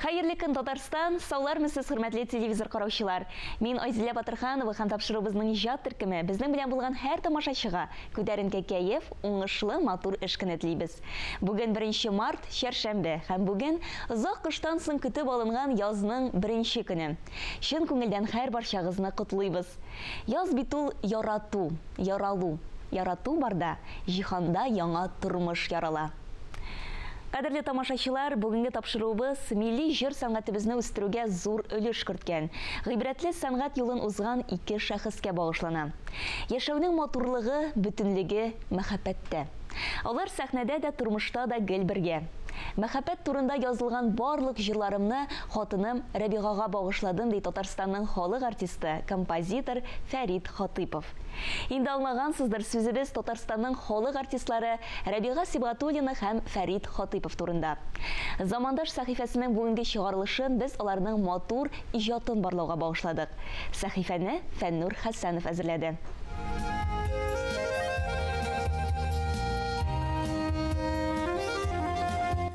Хәерле көн, Татарстан! Саулармысыз, хөрмәтле телевизор караучылар! Мин Айзилә Батырханова һәм тапшыруыбызның иҗат төркеме безнең белән булган һәр тамашачыга күтәренке кәеф, уңышлы, матур эш көне телибез. Бүген 1 март, чәршәмбе, һәм бүген озак кыштан соң көтеп алынган язның беренче көне. Чын күңелдән һәр барчагызны котлыйбыз. Яз бит ул ярату, яралу. Ярату барда җиһанда яңа тормыш ярала. Кадерле тамашачылар, бүгенге тапшыруыбыз милли җыр сәнгатебезне үстерүгә зур өлеш керткән, гыйбрәтле сәнгать юлын узган ике шәхескә багышлана. Яшәүнең матурлыгы, бөтенлеге мәхәббәттә. Алар сәхнәдә дә, тормышта да гел бергә. Мәхәббәт турында язылган барлык җырларымны хатыным Рәбигага багышладым, ди Татарстанның халык артисты, композитор Фәрит Хатыйпов. Инде аңлагансыздыр, сүзебез Татарстанның халык артистлары Рәбига Сибгатуллина һәм Фәрит Хатыйпов турында. Замандаш сәхифәсенең бүгенге чыгарылышын без аларның матур иҗатын барлауга багышладык. Сәхифәне Фәннур Хәсәнов әзерләде.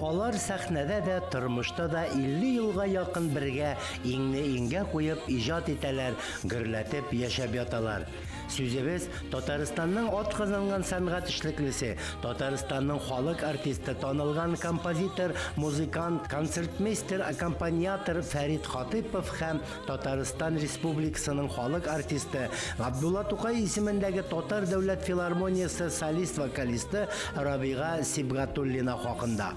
Алар сәхнәдә дә, тормышта да 50 елга якын бергә иңне иңгә куеп иҗат итәләр, гөрләтеп яшәп яталар. Сүзебез Татарстанның атказанган сәнгать эшлеклесе, Татарстанның халык артисты, танылган композитор, музыкант, концертмейстер, аккомпаниатор Фәрит Хатыйпов һәм Татарстан Республикасының халык артисты, Габдулла Тукай исемендәге Татар дәүләт филармониясе солист-вокалисты Рабига Сибгатуллина хакында.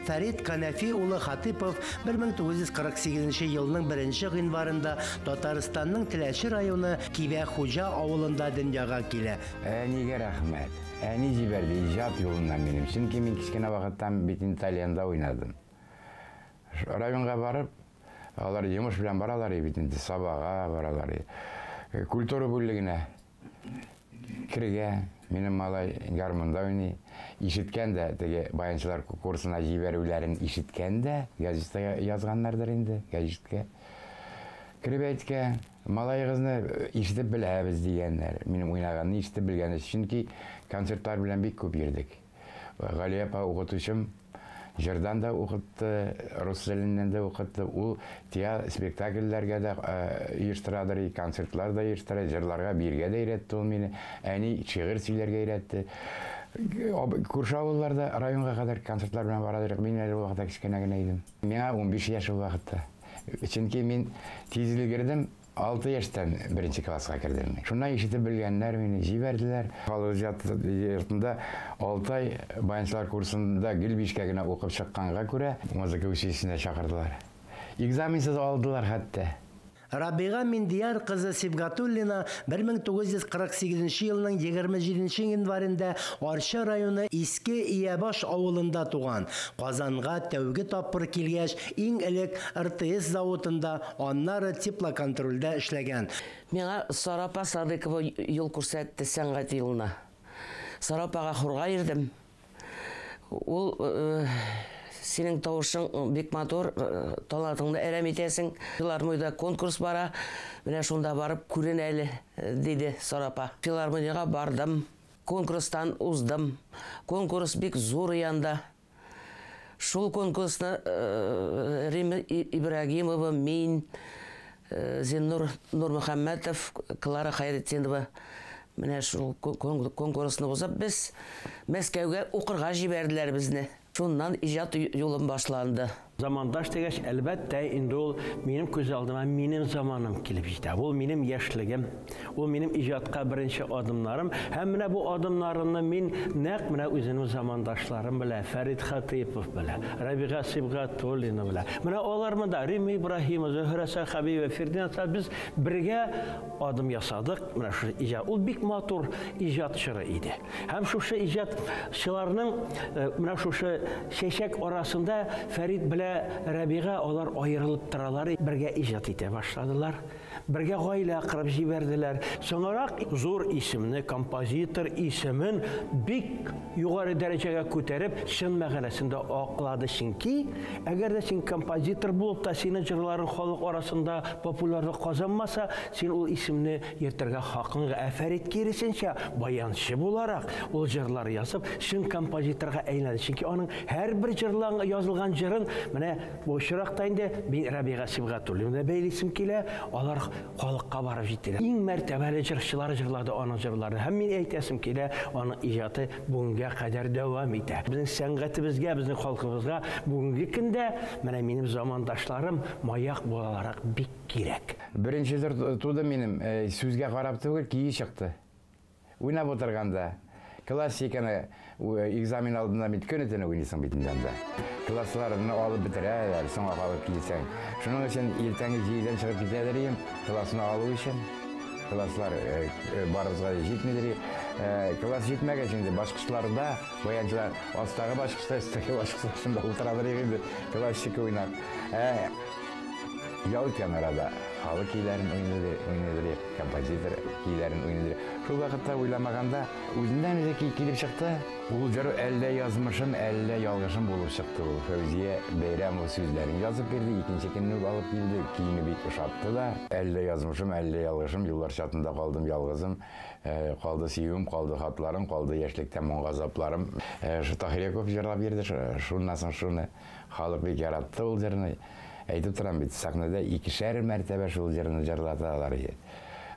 Фәрит Канәфи улы Хатыйпов 1948 елның 1 гыйнварында Татарстанның Теләче районы Кибәхуҗа авылында дөньяга килә. Әнигә рәхмәт. Әни җибәрде иҗат юлына минем. Чөнки мин кечкенә вакыттан бит инде тальянда уйнадым. Районга барып, алар йомыш белән баралар бит инде, Сабага баралар. Культура бүлегенә керергә, минем малай гармунда уйный. Ишеткән дә, теге баянчылар курсына җибәрүләрен ишеткән дә, газетага язганнардыр инде, газетка. Кереп әйткән, малаегызны ишетеп беләбез дигәннәр. Минем уйнаганны ишетеп белгәннәр. Чөнки концертлар белән бик күп йөрдек. Галия апа укытучым җырдан да укытты, рус теленнән дә укытты. Ул театр спектакльләргә дә оештырадыр, концертлар да оештыра, җырларга биергә дә өйрәтте ул мине. Әни шигырь сөйләргә өйрәтте. Күрше авылларда районга кадәр концертлар белән бара идек. Мин әле ул вакытта кечкенә генә идем. Миңа 15 яшь ул вакытта. Чөнки мин тиз өлгердем. 6 яшьтән беренче класска кердем. Шуннан ишетеп белгәннәр мине җибәрделәр. Халык иҗат йортында 6 ай баянчылар курсында гел 5-кә генә укып чыкканга күрә музыка училищесына чакырдылар. Экзаменсыз алдылар хәтта. Рабига Миндияр кызы Сибгатуллина 1948 елның 27 январендә Арча районы Иске Иябаш авылында туган. Казанга тәүге тапкыр килгәч, иң элек РТС заводында, аннары теплоконтрольдә эшләгән. Миңа Сара апа Садыкова юл күрсәтте сәнгать юлына. Сара апага хорга йөрдем. Ул синең тавышың бик матур, талантыңны әрәм итәсең. Филармониядә конкурс бара, менә шунда барып күрен әле, диде Сара апа. Филармониягә бардым, конкурстан уздым. Конкурс бик зур янда. Шул конкурсны Рима Ибрагимова, мин, Зиннур Нурмөхәммәтов, Клара Хайретдинова менә шул конкурсны узып, без Мәскәүгә укырга җибәрделәр безне. Шуннан иҗат юлым башланды. Замандаш дигәч, әлбәттә, инде ул минем күз алдыма минем заманым килеп җитә. Ул минем яшьлегем, ул минем иҗатка беренче адымнарым. Һәм менә бу адымнарымны мин нәкъ менә үземнең замандашларым белән, Фәрит Хатыйпов белән, Рабига Сибгатуллина белән. Менә алар монда, Рима Ибраһимова, Зөһрә Сәхәбиева, Фердинанд Сәхәбиев, без бергә адым ясадык. Менә шушы иҗат. Ул бик матур иҗат чоры иде. Һәм шушы иҗатчыларның менә шушы чәчәк арасында Фәрит белән Рабига алар аерылып торалар, бергә иҗат итә башладылар. Бергә гаилә корып җибәрделәр. Соңрак зур исемне, композитор исемен бик югары дәрәҗәгә күтәреп, чын мәгънәсендә аклады. Чөнки әгәр дә син композитор булып та синең җырларың халык арасында популярлык казанмаса, син ул исемне йөртергә хакың. Ә Фәрит киресенчә, баянчы буларак ул җырлар язып, чын композиторга әйләнде. Чөнки аның һәрбер җырлан язылган җырын менә бу очракта инде мин Рәбига Сибгатуллина бәйлисем килә, алар халыкка барып җиттеләр. Иң мәртәбәле җырчылар җырлады аның җырларын. Һәм мин әйтәсем килә, аның иҗаты бүгенгә кадәр дәвам итә. Безнең сәнгатебезгә, безнең халкыбызга бүгенге көндә менә минем замандашларым маяк буларак бик кирәк. Беренче җыр туды минем, сүзгә карап түгел, көе чыкты. Уйнап утырганда, классиканы экзамен алдында бит көне-төне уйныйсың бит инде анда. Классларны алып бетерәләр, соңга калып килсәң. Шуның өчен иртәнге 7-дән чыгып китәләр идем, классны алу өчен. Класслар барыбызга җитмидер. Класс җитмәгәч инде башкычларда, баянчылар астагы башкычта, өстәге башкычта шунда утырадыр инде, классика уйнап. Ял иткән арада халык көйләрен уйныйдыр, композитор көйләрен уйныйдыр. Шул вакытта уйламаганда үзеннән үзе килеп чыкты. Ул җыр әллә язмышым, әллә ялгышым булып чыкты ул. Фәүзия Бәйрәмова сүзләрен язып бирде, икенче көнне үк алып килде, көйне бик ошатты да. Әллә язмышым, әллә ялгышым, юллар чатында калдым ялгызым. Калды сөюем, калды хатларым, калды яшьлектә моң газапларым. Шу Таһир Якупов җырлап бирде, шуннан соң шуны халык бик яратты ул җырны. Әйтеп торам бит, сәхнәдә икешәр мәртәбә шул җырны җырлаталар иде.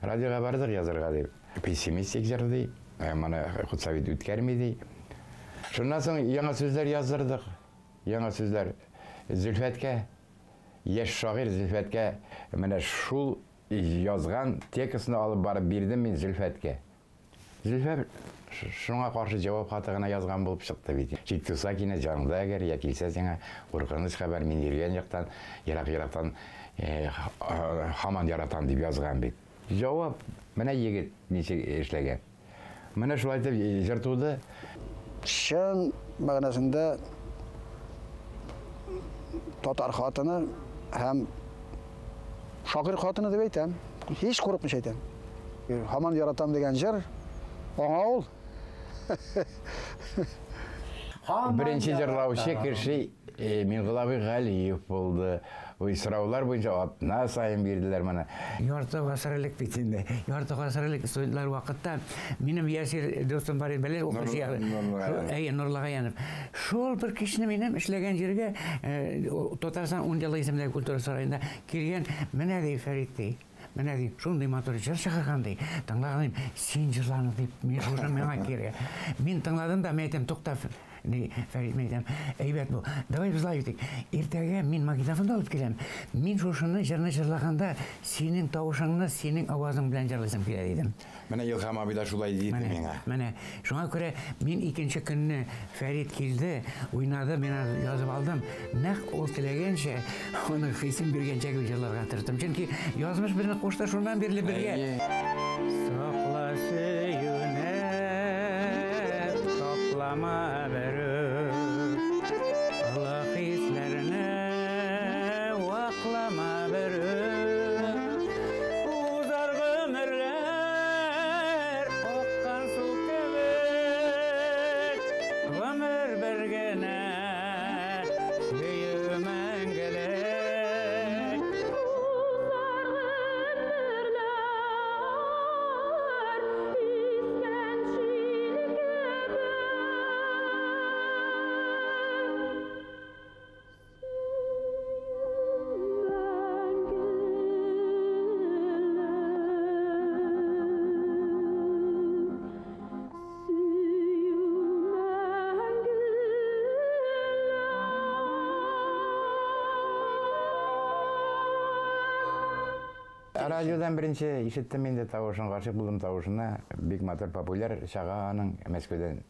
Радиога бардык язырга дип. Пессимистик җыр ди, моны худсовет үткәрми ди. Шуннан соң яңа сүзләр яздырдык. Яңа сүзләр Зөлфәткә, яшь шагыйрь Зөлфәткә менә шул язган текстны алып барып бирдем мин Зөлфәткә. Зөлфәт шуңа каршы җавап хаты гына язган булып чыкты бит. Шик туса кинә җаныңда әгәр, я килсә сиңа куркыныч хәбәр, мин йөргән яктан, ерак-ерактан һаман яратам дип язган бит. Җавап менә егет ничек эшләгән. Менә шулай итеп җыр туды. Чын мәгънәсендә татар хатыны һәм шагыйрь хатыны дип әйтәм. Һич курыкмыйча әйтәм. Һаман яратам дигән җыр аңа ул. Беренче җырлаучы кеше Миңгылабый Галиев булды. Ой, сораулар буенча атна сайын бирделәр моны. Ярты гасыр элек бит инде. Ярты гасыр элек студентлар вакытта минем Ясир дустым бар иде, беләсез, укучы. Әйе, Нурлыгаянов. Шул бер кешене минем эшләгән җиргә Татарстан 10 еллык исемдәге культура сараенда килгән, менә ди Фәрит ди. Менә ди, шундый матур җыр чыгарган ди. Тыңлаган, син җырланы дип, мин шушы миңа кирәк. Мин тыңладым да, мин әйтәм, тукта, Фәрит, мин әйтәм, әйбәт бу. Давай без лай итик. Иртәгә мин магнитофонда алып киләм. Мин шушыны җырны җырлаганда синең тавышыңны, синең авазың белән җырлыйсым килә дидем. Менә Илһам абый да шулай диде миңа. Менә шуңа күрә мин икенче көнне Фәрит килде, уйнады, мин язып алдым. Нәкъ ул теләгәнчә, аның хисен биргәнчә җырларга тырыштым. Чөнки язмыш безне кушты шуннан бирле бергә. Сакла сөюне, таплама берүк. Олы хисләрне ваклама берүк. Узар гомерләр аккан су кебек. Гомер бер генә, сөю мәңгелек. Узар гомерләр искән җил кебек. Радиодан беренче ишеттем инде тавышын, гашыйк булдым тавышына. Бик матур, популяр чагы аның, Мәскәүдән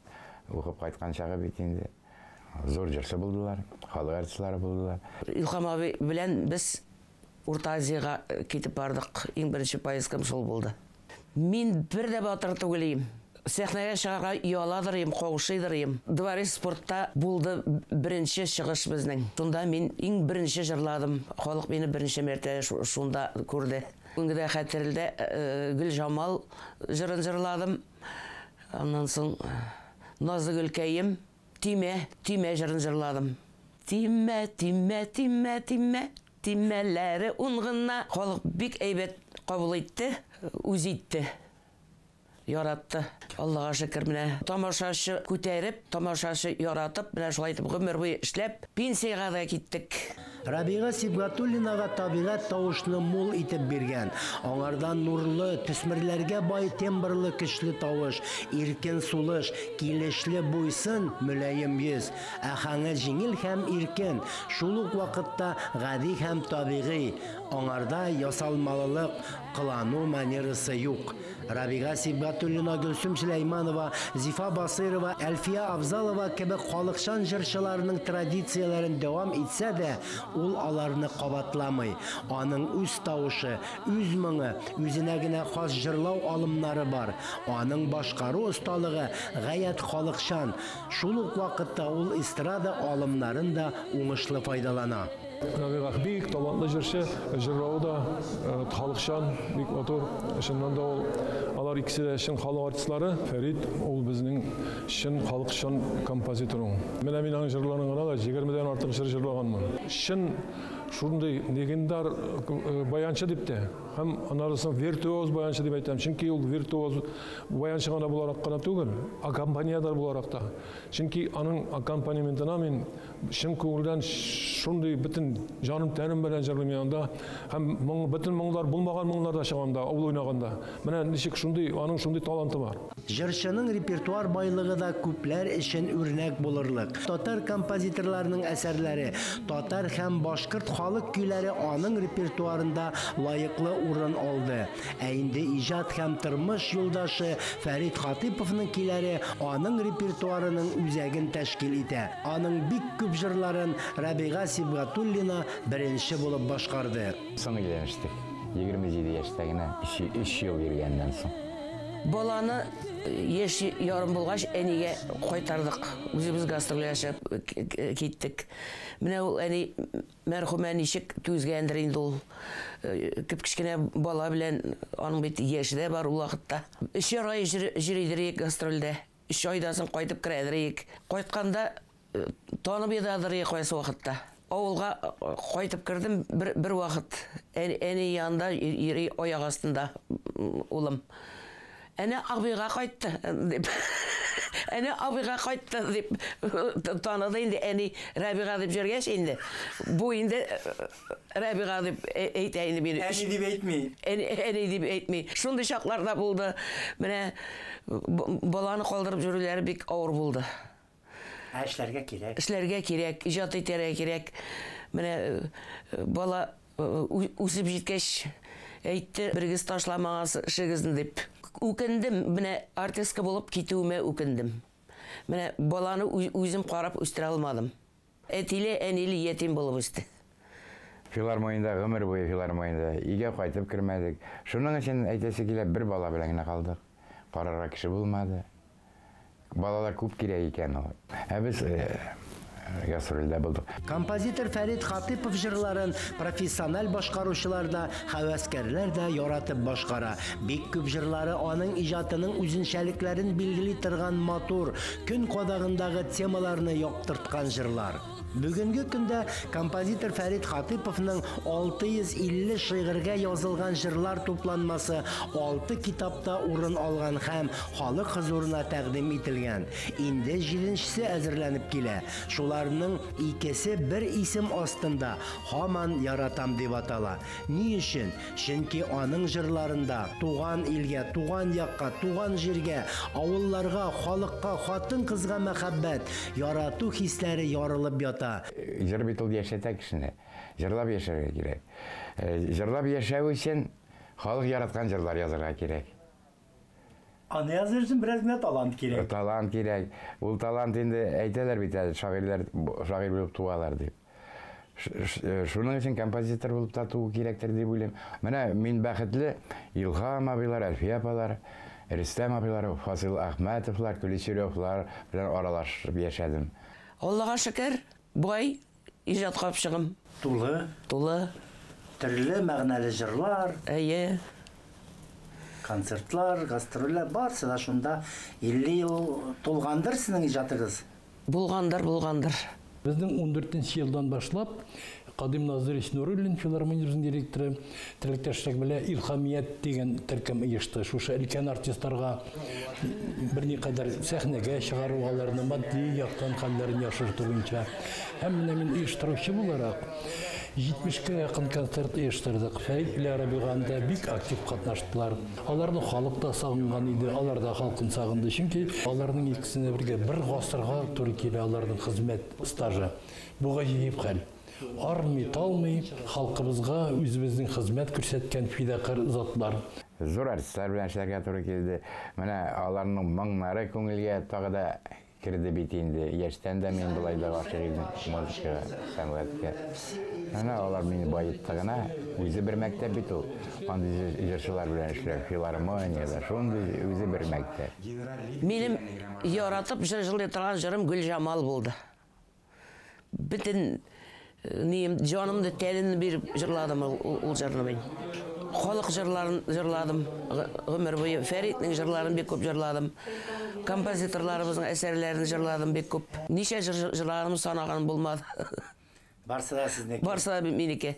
укып кайткан чагы бит инде. Зур җырчы булдылар, халык артистлары булдылар. Илһам абый белән без Урта Азиягә китеп бардык. Иң беренче поездкам шул булды. Мин бер дә батыр түгел идем. Сәхнәгә чыгарга ояладыр идем, каушыйдыр идем. Дворец спортта булды беренче чыгыш безнең. Шунда мин иң беренче җырладым. Халык мине беренче мәртәбә шунда күрде. Бүгенге дә хәтердә Гөлҗамал җырын җырладым. Аннан соң Назлы гөлкәем, Тимә, тимә җырын җырладым. Тимә, тимә, тимә, тимә, тимәләре ун гына. Халык бик әйбәт кабул итте, үз итте. Яратты. Аллага шөкер, менә тамашачы күтәреп, тамашачы яратып, менә шулай итеп гомер буе эшләп, пенсиягә дә киттек. Рабига Сибгатуллинага табигать тавышны мул итеп биргән. Аңардан нурлы, төсмерләргә бай тембрлы көчле тавыш, иркен сулыш, килешле буй-сын, мөлаем йөз. Аһәңе җиңел һәм иркен, шул ук вакытта гади һәм табигый. Аңарда ясалмалылык, кылану манерасы юк. Рабига Сибгатуллина, Гөлсем Сөләйманова, Зифа Басыйрова, Әлфия Авзалова кебек халыкчан җырчыларның традицияләрен дәвам итсә дә, ул аларны кабатламый. Аның үз тавышы, үз моңы, үзенә генә хас җырлау алымнары бар. Аның башкару осталыгы гаять халыкчан. Шул ук вакытта ул эстрада алымнарын да уңышлы файдалана. Рабига бик талантлы җырчы, җырлавы да халыкчан, бик матур. Чыннан да ул, алар икесе дә чын халык артистлары. Фәрит ул безнең чын халыкчан композитор ул. Менә мин аның җырларын гына да 20-дән артык җыр җырлаганмын. Чын шундый легендар баянчы дип тә, һәм аннары соң виртуоз баянчы дип әйтәм. Чөнки ул виртуоз баянчы гына буларак кына түгел, аккомпаниатор буларак та. Чөнки аның аккомпанементына мин чын күңелдән шундый бөтен җаным тәнем белән җырлыйм янында, һәм бөтен моңлар, булмаган моңлар да чыга анда, ул уйнаганда. Менә ничек шундый, аның шундый таланты бар. Җырчының репертуар байлыгы да күпләр өчен үрнәк булырлык. Татар композиторларының әсәрләре, татар һәм башкорт халык көйләре аның репертуарында лаеклы урын алды. Ә инде иҗат һәм тормыш юлдашы Фәрит Хатыйповның көйләре аның репертуарының үзәген тәшкил итә. Аның бик күп җырларын Рабига Сибгатуллина беренче булып башкарды. Соң өйләнештек. 27 яшьтә генә, 3 ел йөргәннән соң. Баланы яшь ярым булгач әнигә кайтардык. Үзебез гастрольгә чыгып киттек. Менә ул әни мәрхүмә ничек түзгәндер инде ул. Кеп-кечкенә бала белән, аның бит яше дә бар ул вакытта. 3 ай йөридер гастрольдә. 3 айдан соң кайтып керәдер. Кайтканда танып ядадыр кайсы вакытта. Авылга кайтып кердем бер вакыт. Әни янында йөри аяк астында улым. Әнә абыйга кайтты дип. Әнә абыйга кайтты дип таныды инде әни Рабига дип йөргәч инде. Бу инде Рабига дип әйтә инде мине. Әни дип әйтми. Әни дип әйтми. Шундый чакларда булды. Менә баланы калдырып йөрүләре бик авыр булды. Ә эшләргә кирәк. Эшләргә кирәк, иҗат итәргә кирәк. Менә бала үсеп җиткәч әйтте, берегез ташламагыз эшегезне дип. Үкендем, менә артистка булып китүемә үкендем. Менә баланы үзем карап үстерә алмадым. Әтиле, әниле ятим булып үсте. Филармониядә, гомер буе филармониядә, өйгә кайтып кермәдек. Шуның өчен әйтәсе килә, бер бала белән генә калдык. Карарга кеше булмады. Балалар күп кирәк икән ул. Ә без гастрольдә булдык. Композитор Фәрит Хатыйпов җырларын профессиональ башкаручылар да, һәвәскәрләр дә яратып башкара. Бик күп җырлары аның иҗатының үзенчәлекләрен билгели торган матур, көн кадагындагы темаларны яктырткан җырлар. Бүгенге көндә композитор Фәрит Хатыйповның 650 шигырьгә язылган җырлар тупланмасы 6 китапта урын алган һәм халык хозурына тәкъдим ителгән. Инде 7-нчесе әзерләнеп килә. Шуларның икесе бер исем астында Һаман яратам дип атала. Ни өчен? Чөнки аның җырларында туган илгә, туган якка, туган җиргә, авылларга, халыкка, хатын-кызга мәхәббәт, ярату хисләре ярылып ята. Җыр бит ул яшәтә кешене. Җырлап яшәргә кирәк. Җырлап яшәү өчен халык яраткан җырлар язарга кирәк. Аны языр өчен бераз генә талант кирәк. Талант кирәк. Ул талант инде әйтәләр бит әле, шагыйрьләр шагыйрь булып туалар дип. Шуның өчен композитор булып та туу кирәктер дип уйлыйм. Менә мин бәхетле, Илһам абыйлар, Әлфия апалар, Рөстәм абыйлар, Фазыл Әхмәтовлар, Куличеревлар белән аралашып яшәдем. Аллага шөкер, бай иҗат капчыгым. Тулы. Тулы. Төрле мәгънәле җырлар. Әйе. Концертлар, гастрольләр барсы да шунда. 50 ел тулгандыр сезнең иҗатыгыз? Булгандыр, булгандыр. Безнең 14 елдан башлап Кадим Назырович Нуруллин, филармониябезнең директоры, теләктәшлек белән Илһамият дигән төркем оешты. Шушы өлкән артистларга берникадәр сәхнәгә чыгару, аларны матди яктан хәлләрен яхшырту буенча. Һәм менә мин оештыручы буларак 70-кә якын концерт оештырдык. Фәрит белән Рабига анда бик актив катнаштылар. Аларны халык та сагынган иде, алар да халкын сагынды. Чөнки аларның икесенә бергә бер гасырга туры килә аларның хезмәт стажы. Бу гаҗәеп хәл. Армый, талмый халкыбызга үзебезнең хезмәт күрсәткән фидакарь затлар. Зур артистлар белән эшләргә туры килде. Менә аларның моңнары күңелгә тагы да керде бит инде. Яшьтән дә мин болай да гашыйк идем музыкага, сәнгатькә. Менә алар мине баетты гына. Үзе бер мәктәп бит ул. Андый җырчылар белән эшләү, филармониядә шундый үзе бер мәктәп. Минем яратып җырлый торган җырым Гөлҗамал булды. Бөтен нием, җанымны, тәнемне биреп җырладым ул җырны мин. Халык җырларын җырладым гомер буе. Фәритнең җырларын бик күп җырладым. Композиторларыбызның әсәрләрен җырладым бик күп. Ничә җыр җырлаганым санаганым булмады. Барсы да сезнеке. Барсы да минеке.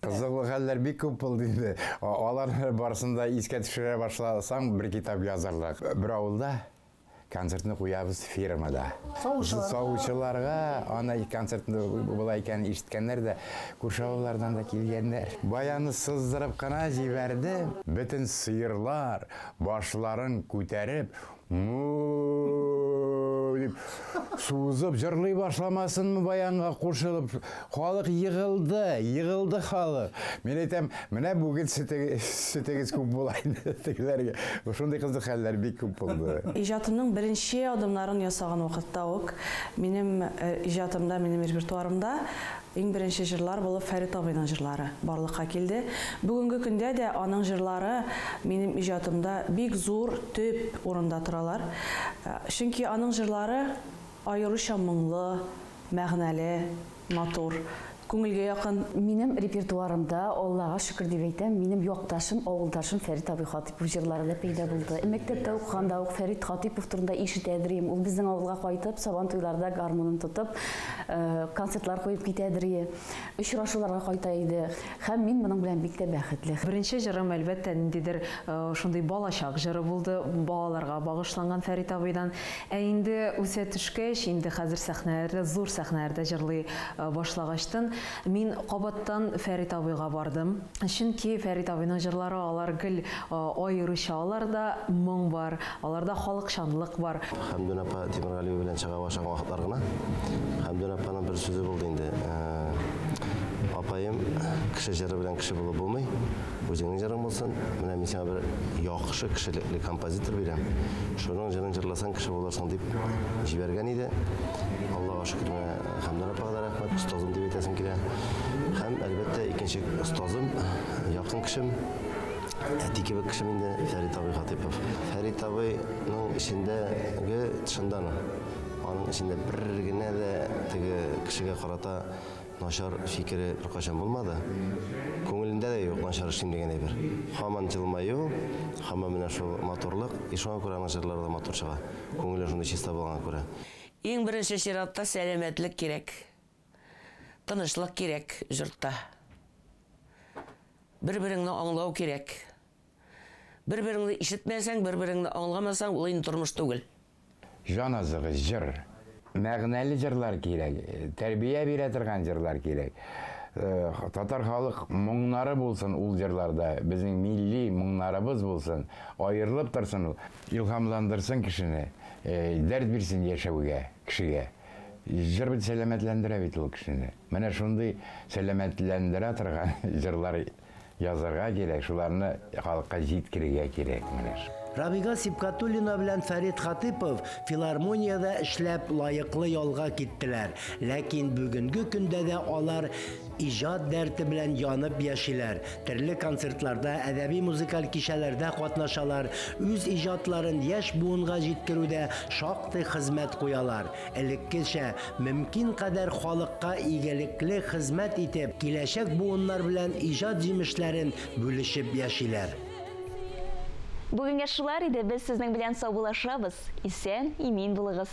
Кызыклы хәлләр бик күп булды инде. Алар барысын да искә төшерә башласаң, бер китап язарлык. Бер авылда концертны куябыз фирмада. Саучыларга. Саучыларга ана концертны була икәнен ишеткәннәр дә, күрше авыллардан да килгәннәр. Баяны сыздырып кына җибәрде. Бөтен сыерлар башларын күтәреп, му дип сузып җырлый башламасынмы баянга кушылып. Халык егылды, егылды халык. Мин әйтәм, менә бүген сөтегез күп була инде тегеләргә. Шундый кызык хәлләр бик күп булды. Иҗатымның беренче адымнарын ясаган вакытта ук минем иҗатымда, минем репертуарымда иң беренче җырлар булып Фәрит абыйның җырлары барлыкка килде. Бүгенге көндә дә аның җырлары минем иҗатымда бик зур төп урында торалар. Чөнки аның җырлары аеруча моңлы, мәгънәле, матур, күңелгә якын. Минем репертуарымда, Аллага шөкер дип әйтәм, минем якташым, авылдашым Фәрит абый Хатипов җырлары да пәйда булды. Мәктәптә укыганда ук Фәрит Хатипов турында ишетәдер идем. Ул безнең авылга кайтып, Сабан туйларда гармунын тотып, концертлар куеп китәдер иде. Очрашуларга кайта иде. Һәм мин моның белән бик тә бәхетле. Беренче җырым, әлбәттә, ниндидер шундый балачак җыры булды, балаларга багышланган Фәрит абыйдан. Ә инде үсә төшкәч, инде хәзер сәхнәләрдә, зур сәхнәләрдә җырлый башлагачтын, мин кабаттан Фәрит абыйга бардым. Чөнки Фәрит абыйның җырлары алар гел аеруча, аларда моң бар, аларда халыкчанлык бар. Хәмдүн апа Тимергалиева белән чыга башлаган вакытлар гына. Хәмдүн апаның бер сүзе булды инде. Апаем, кеше җыры белән кеше булып булмый. Үзеңнең җырың булсын. Менә мин сиңа бер яхшы кешелекле композитор бирәм. Шуның җырын җырласаң кеше булырсың дип җибәргән иде. Аллага шөкер, менә Хәмдүн апага да рәхмәт, остазым дип әйтәсем килә. Һәм әлбәттә икенче остазым, якын кешем, әти кебек кешем инде Фәрит абый Хатипов. Фәрит абыйның эчендәге тышында аның эчендә бер генә дә теге кешегә карата начар фикере беркайчан булмады. Күңелендә дә юк начар эшлим дигән әйбер. Һаман җылмаю, һаман менә шул матурлык, и шуңа күрә аның җырлары да матур чыга. Күңеле шундый чиста булганга күрә. Иң беренче чиратта сәламәтлек кирәк. Тынычлык кирәк җортта. Бер-береңне аңлау кирәк. Бер-береңне ишетмәсәң, бер-береңне аңламасаң, ул инде тормыш түгел. Җан азыгы җыр. Мәгънәле җырлар кирәк, тәрбия бирә торган җырлар кирәк. Татар халык моңнары булсын ул җырларда, безнең милли моңнарыбыз булсын, аерылып торсын ул, илһамландырсын кешене, дәрт бирсен яшәүгә, кешегә. Җыр бит сәламәтләндерә бит ул кешене. Менә шундый сәламәтләндерә торган җырлар язарга кирәк, шуларны халыкка җиткерергә кирәк менә. Рабига Сибгатуллина белән Фәрит Хатыйпов филармониядә эшләп лаеклы ялга киттеләр. Ләкин бүгенге көндә дә алар иҗат дәрте белән янып яшиләр. Төрле концертларда, әдәби музыкаль кичәләрдә катнашалар, үз иҗатларын яшь буынга җиткерүдә шактый хезмәт куялар. Элеккечә, мөмкин кадәр халыкка игелекле хезмәт итеп, киләчәк буыннар белән иҗат җимешләрен бүлешеп яшиләр. Бүгенгә шулар иде, без сезнең белән саубуллашабыз. Исән, имин булыгыз.